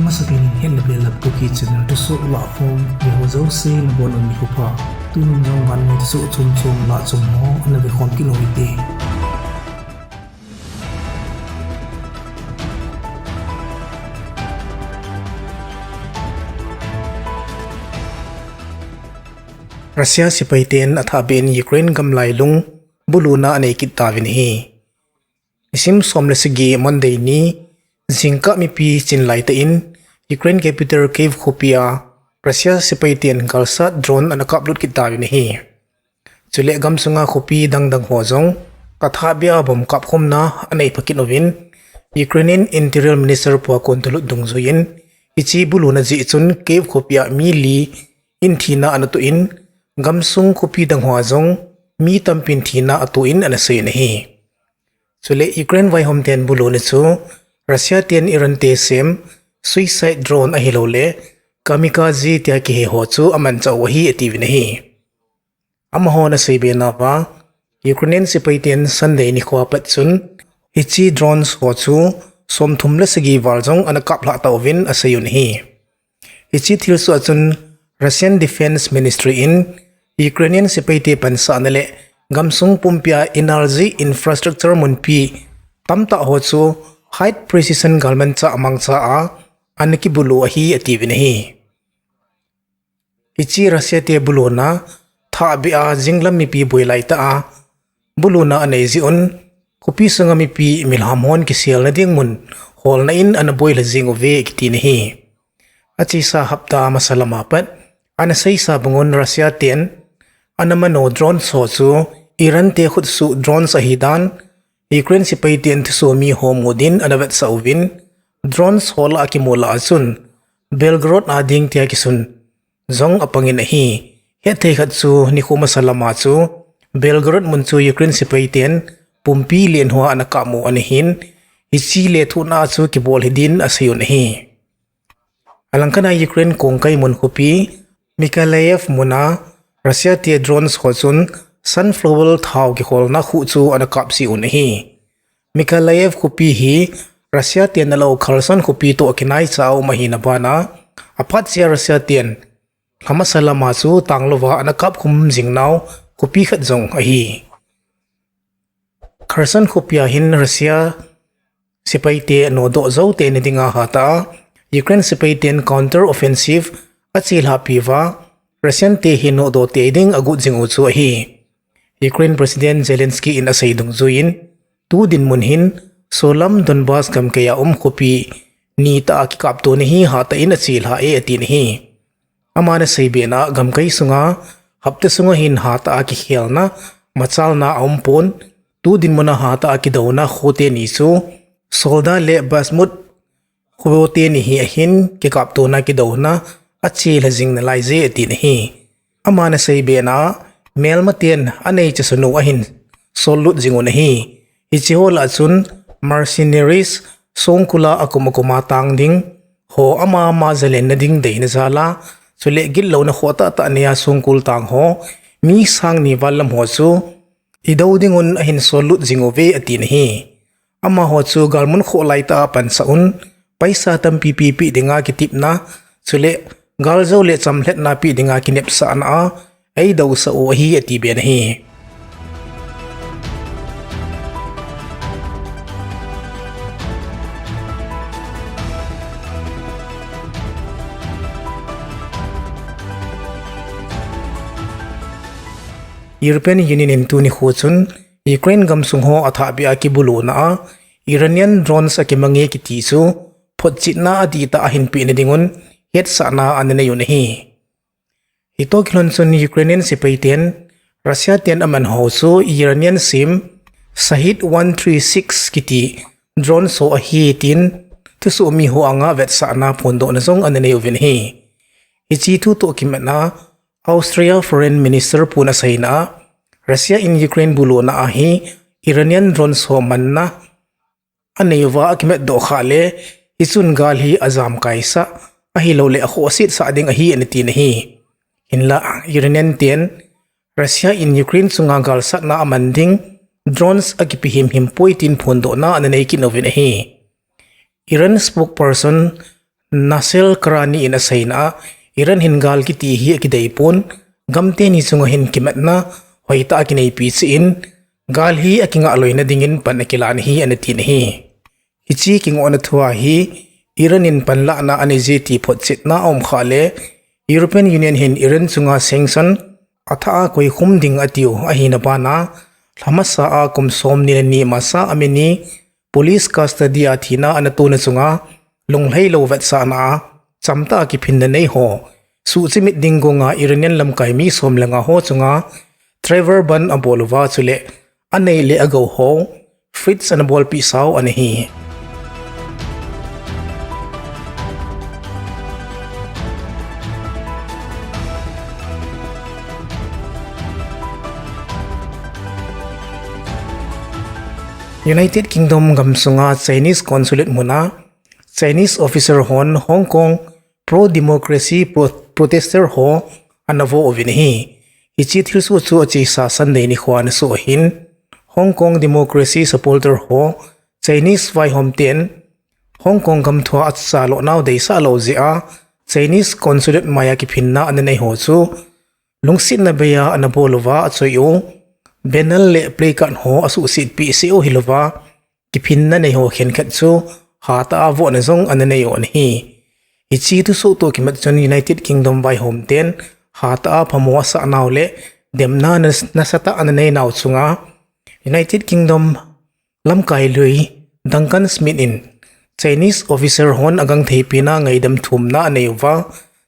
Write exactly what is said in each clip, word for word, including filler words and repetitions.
Masapen in Hetna Belap Kuki channel thusoh lahkhom, eiho jouse nabonun nikho pha. Tunin jong vannoi thusoh chomchom lahchom ho ana vekhom kit u hite. Russia sepaiten athahbeh in Ukraine gam lailung buluna anei kit tauvin ahi. Nisim som le sagi Monday ni, jingkah mipi chin laitah in, Ukraine capital Kyiv khopia Russia sepaiten galsat drone ana kaplut kit tauvin ahi. Chule gamsunga khopi dangdang ho jong, athahbeh a bomb kapkhomna anei pha kit uvin, Ukrainian Interior Minister pua kon thulut dungjuiyin, hiche buluna jeh chun Kyiv khopia mi li in thina ana toh in, gamsung khopi dang hoa jong mi tampin thina atoh in ana seiyin ahi. Chule Ukraine vaihomten buluna chu Russia ten Iran te sem suicide drone ahilouleh kamikaze tia kihe ho chu amanchah u ahi atiuvin ahi. Amahon aseibe nauva, Ukrainian sepaiten Sunday nikhoa pat chun, hiche drones ho chu somthum le sagi val jong ana kaplhah tauvin aseiyun ahi. Hiche thilsoh a chun Russian Defense Ministry in Ukrainian sepaite pansahna le gamsung pumpia energy infrastructure munpi tamtah ho chu high precision galmanchah mangcha a ana kibulu ahi atiuvin ahi. Hiche Russia te buluna thahbeh a jinglam mipi boi laitah a buluna anei jeh un, khopi sunga mipi milham hon kiselna ding mun holna in ana boilha jing uve kitin ahi. Achesa hapta masa lama pat ana seisa bangun Russia ten ana mano drones ho chu Iran te khutsuh drones ahidan Ukraine sepaiten thusoh miho mudin ana vetsah uvin, drones ho lah a kimu lah a chun Belgorod a ding tia kisun jong apangin ahi. Hetthei khat chu nikho masa lama chu Belgorod mun chu Ukraine sepaiten pumpi lenhua ana kapmu ana hin, hiche lethuhna chu kibol hidin aseiyun ahi. Alangkhat a Ukraine kongkai mun khopi Mykolaiv muna Russia te drones ho chun sunflower thao kikholna khuh chu ana kapsih un ahi. Mykolaiv khopi hi Russia ten alo Kherson khopi toh kinaicha a um ahina bana, aphat chea Russia ten lhamasa lama chu tanglouva ana kapkhum jing nau khopi khat jong ahi. Kherson khopia hin Russia sepaite nodoh jou teina dinga hatah a Ukraine sepaiten counter offensive achelhahpi uva, Russian te hi nodoh tei ding agot jing u chu ahi. Ukraine President Zelensky in asei dungjuiyin, tu dinmun hin solam Donbas gamkaiya um khopi nitah a kikaptona hi hatah in achelhah e atin ahi. Aman aseibena gamkai sunga hapta sunga hin hatah a kikhelna machalna aumpon, tu dinmuna hatah a kidouna khote ni chu Soledar le Bakhmut khote ni hi ahin kikaptona kidouna achelha jing nalaije atin ahi. Aman aseibena melmaten aneichasanu ahin sollut jingun ahi. Hicheho lah a chun mercenaries songkula akum akuma tang ding ho ama ama jalenna ding deina jala, chule gitlouna khoh tahtah neiya songkul tang ho mi sangni val lam ho chu idou dingun ahin sollut jinguve atin ahi. Amaho chu galmun khoh laitah a pansah un, paisa tampipi peh dinga kitepna, chule galjou le chamlhatna peh dinga kinepsahna a eidousah u ahi atiben ahi. European Union in tuni nikho chun Ukraine gamsung ho athahbeh a kibuluna a Iranian drones akimange kiti chu photchetna adihtah a ahinpeh na dingun hetsahna ananei un ahi. Hitoh kilhon chun Ukrainian sepaiten Russia ten aman ho chu Iranian sem Shahed one three six kiti drone ho ahi tin thusoh miho anga vetsahna phondohna jong ananei uvin ahi. Hiche thu toh kimatna Austria Foreign Minister pun aseina a, Russia in Ukraine buluna a hi Iranian drones ho manna anei uva akimatdoh khah le, hichun gal hi ajamkaisah, ahilouleh akhohsetsah ding ahi anatin ahi. Hinla Iranian ten Russia in Ukraine chunga galsatna aman ding drones akipe himhim poi tin phondohna ananei kit uvin ahi. Iran spokesperson Nasser Kanani in aseina a, Iran hin gal kiti hi akidei pon, gamteni chunga hin kimatna hoitah a kineipi cheh in, gal hi akingah loina dingin pan akilan ahi ana tin ahi. Hiche kingohna thua hi Iran in panlahna anei je ti photchetna aum khah le, European Union hin Iran chunga sanction athah a koikhum ding atiu ahina bana, lhamasa a kum somni le ni masa a mi ni police custody a thina ana tona chunga lungleilou vetsahna a chamtah a kiphinna nei ho, suhchimit ding gonga Iranian lamkai mi som le nga ho chunga travel ban abol uva chule anei le agou ho fritz ana bolpeh sau ana hi. United Kingdom gamsunga Chinese consulate muna Chinese officer hon Hong Kong pro-democracy pro-, protester ho ana vo uvin ahi. Hiche thilsoh chu achesa Sunday nikho ana soh ahin, Hong Kong democracy supporter ho Chinese vaihom ten Hong Kong gamthua achaloh nau deisah lou jeh a Chinese consulate maiya kiphinna ana nei ho chu lungsetna beiya ana bol uva achoi u, banner le placard ho asuhsetpeh seh u hilouva, kiphinna nei ho khenkhat chu hatah a vohna jong ana nei u ana hi. Hiche thusoh toh kimat chun United Kingdom vaihom ten hatah a phamo asah nau le demna nas-, nasatah ana nei nau chunga United Kingdom lamkai lui Duncan Smith in Chinese officer hon agangthei pena ngaidam thumna anei uva,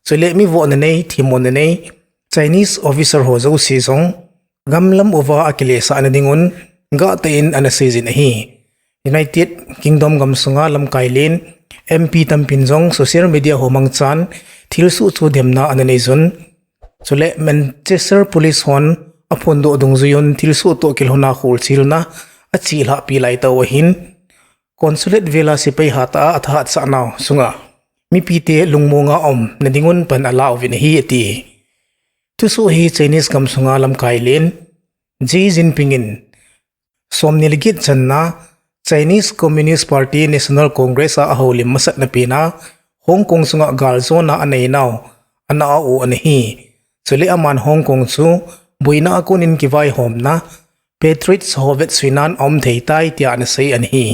chule mi vohna nei, themmona nei Chinese officer ho jouse jong gam lam uva akilesahna dingun gahtah in ana seijin ahi. United Kingdom gamsunga lamkai len M P tampin jong social media ho mangchan thilsoh chu demna ana neijun, chule Manchester Police hon aphondoh dungjuiyun thilsoh toh kilhona kholchilna achelhahpi laitah u ahin, consulate vela sepai hatah a athahat sah nau sunga mipite lungmonga umna dingun pan ala uvin ahi ati. Thusoh hi Chinese gamsunga lamkai len Xi Jinping in somni le get channa Chinese Communist Party National Congress a ahoulim masatna pena Hong Kong sunga galjona anei nau ana au ana hi. Chule aman Hong Kong chu boina a konin kivaihomna Patriots ho vetsuinan aum thei tai tia ana sei ana hi.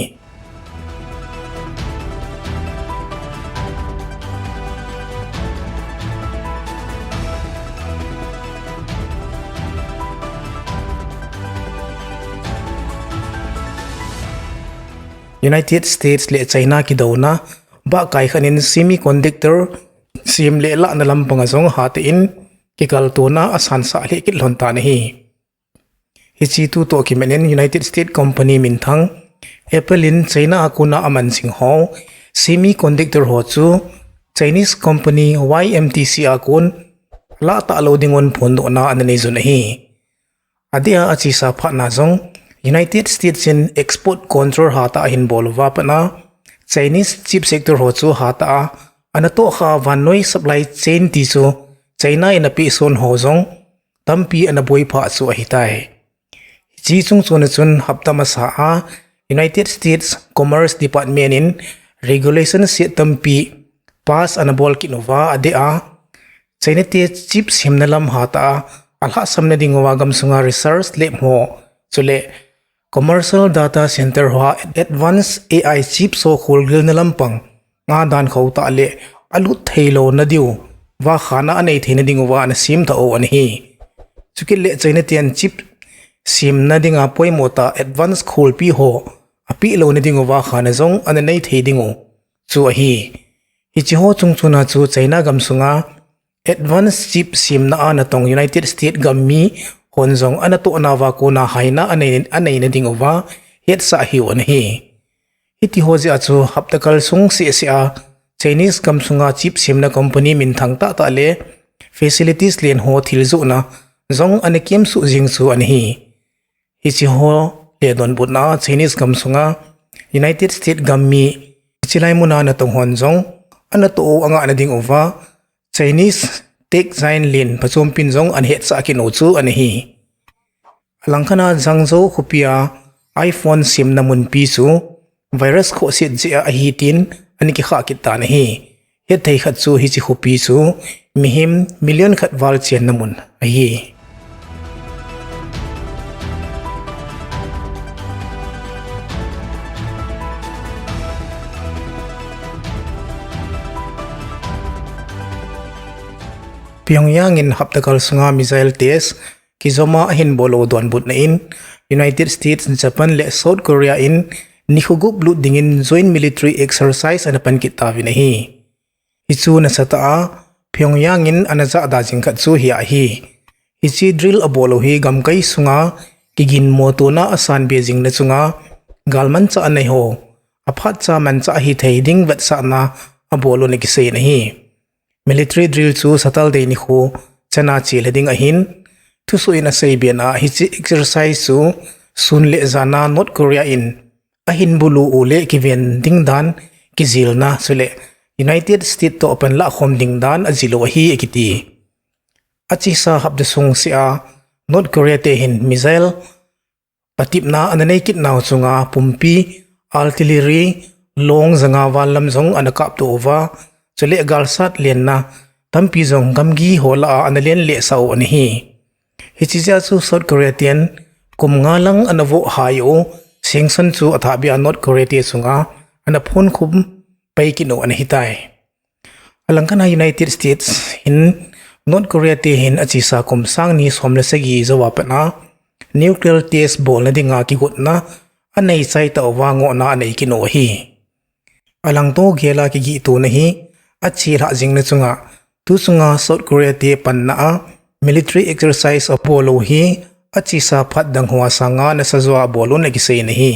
United States le China kidouna bahkai khat in semiconductor sem le lahna lampanga jong hatah in kikaltona asansah lheh kit lhon tan ahi. Hiche thu toh kimat in United States company minthang Apple in China a kona aman jing ho semiconductor ho chu Chinese company Y M T C a kon lahtah lou dingun phondohna ana neijun ahi. Adeh a achesa phatna jong United States in export control hatah ahin bol uva pat a Chinese chip sector ho chu hatah a ana tohkhah a vannoi supply chain ti chu China in apehson ho jong tampi ana boiphah chu ahitai. Hiche chungchona chun hapta masa a United States Commerce Department in regulation set tampi pass ana bol kit uva adeh a China te chip semna lam hatah a alhahsamna dinguva gamsunga research lab ho chule commercial data center hoa advanced A I chips ho kholgilna lampang a dan khotah le alut theilouna diuva khana anei theina dinguva ana semthah u ana hi. Chukit le China ten chip semna dinga poimo tah advanced kholpi ho apeh louna dinguva khana jong ana nei thei dingu chu ahi. Hiche ho chungchona chu China gamsunga advanced chip semna a natong United States gam mi hon jong ana tohnauva kona haina anei, aneina dinguva hetsah hiu ana hi. Hiti ho jeh a chu hapta kal sung sehseh a Chinese gamsunga chip semna company minthang tahtah le facilities len ho thil johna jong ana kemsuh jing chu ana hi. Hiche ho le donbutna a Chinese gamsunga United States gam mi hiche lai muna natong hon jong ana toh u angahna dinguva Chinese tech giant len phachompin jong ana hetsah kit u chu ana hi. Alangkhat a Zhengzhou khopia iPhone semna munpi chu virus khohset jeh a ahi tin ana kikhah kit tan ahi. Hetthei khat chu hiche khopi chu mihem million khat val chenna mun ahi. Pyongyang in hapta kal sunga missile test kijoma ahin bol u donbutna in, United States, Japan le South Korea in nikho gup lut dingin joint military exercise ana pan kit tauvin ahi. Hichu nasatah a Pyongyang in ana jahda jing khat chu hia ahi. Hiche drill abol u hi gamkai sunga kiginmo tona asanbe jingna chunga galmanchah aneiho, aphatcha manchah ahithei ding vetsahna abol u ana kiseiyin ahi. Military drill chu Saturday nikho chana chelha ding ahin, thusoh in aseibe na hiche exercise chu sun le jana North Korea in ahin bulu u le kiven ding dan kijilna chule United States toh panlah khom ding dan ajil u ahi akiti. Achesa hapta sung sea North Korea te hin missile patepna ana nei kit nau chunga pumpi, artillery, long janga val lam jong ana kapto uva, chule galsat lenna tampi jong gamgi ho lah a ana len lehsah u ana hi. Hiche jeh a chu South Korea ten kum nga lang ana vohhai u sanction chu athahbeh a North Korea te chunga ana phonkhum pai kit u ana hitai. Alangkhat a United States hin North Korea te hin achesa kum sang ni som le sagi jouva pat a nuclear test bolna dinga kigotna anei chai tauva ngohna anei kit u ahi. Alangto gel a kigih tona hi achelhah jingna chunga, tu chunga South Korea te panna a military exercise abol u hi achesa phat dang hoa sanga nasa joa abol un akiseiyin ahi.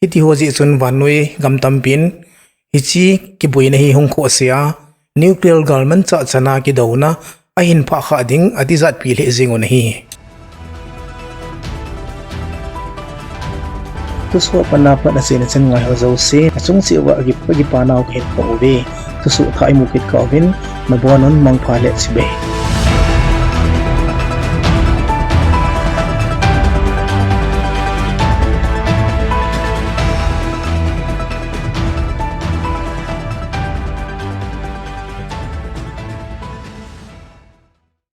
Hitiho jeh chun vannoi gam tampin hiche kiboina hi hung khohsea nuclear galmanchah chana kidouna ahin phah khah ding atijatpi lheh jeng un ahi. Thusoh apanna pat achaina chan ngaiho jouse achung cheh uva kipana kahin phong uve. Thusoh thah imu kit kah uvin nabonun mangpha le chibai.